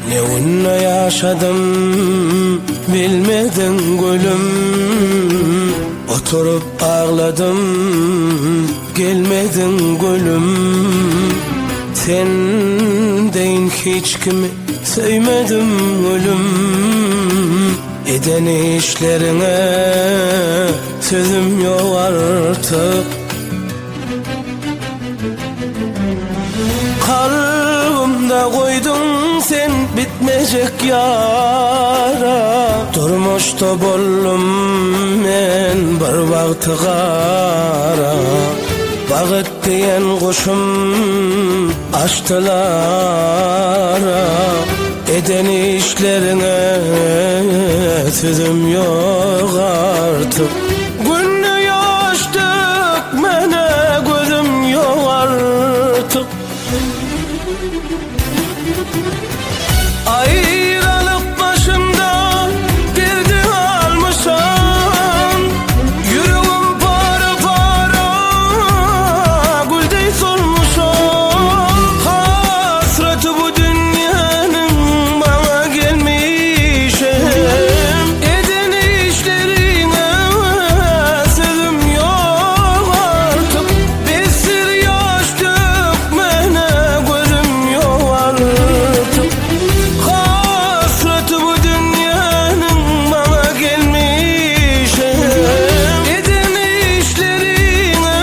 Ne günde ýaşadym bilmediň gülüm Oturyp agladym gelmediň gülüm Sen deýin hiç kimi söýmedim gülüm Eden işleriňe sözüm ýok artyk. Kalbymda goýduň sen bitmejek ýara. Durmuşda boldum men bir wagty gara. Bagt diýen guşum açdylar-a. Eden işleriňe sözüm ýok artyk. Günde ýaş dökmene gözüm ýok artyk. Aýralyk başymda derdi almyşam. Ýüregim para-para gül deý solmuşam. Hasraty bu dünýäniň maňa gelmişem. Eden işleriňe sözüm ýok artyk. Besdir ýaş dökmene gözüm ýok artyk. Hasraty bu dünýäniň maňa gelmişem. Eden işleriňe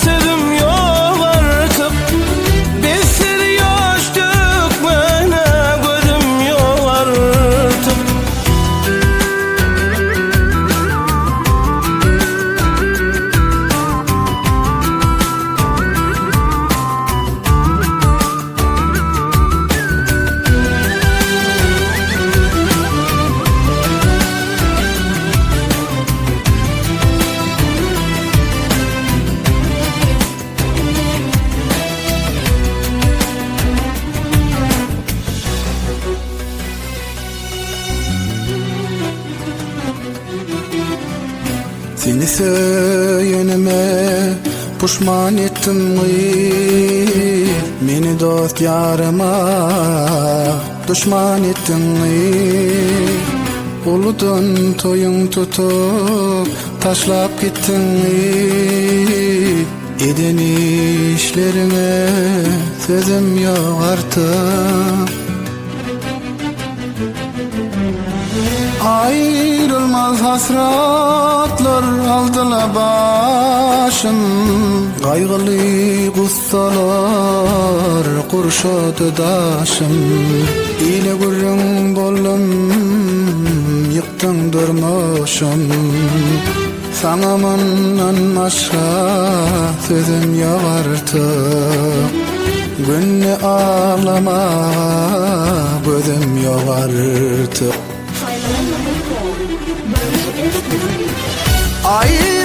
sözüm ýok artyk. Besdir ýaş dökmene gözüm ýok artyk. Seni söýenime puşman etdim gyz Meni dost ýaryma duşman etdiň gyz Uludan toýuň tutup taşlap gitdiň gyz Eden işleriňe sözüm ýok artyk Aýrylmaz hasratlar aldyla başym, Gaýgyly gussalar gurşady daşym. Ile gürrüň boldum, ýykdyň durmuşym, Saňa mundan başga sözüm ýok artyk. Günde aglamaga gözüm ýok artyk. Aý.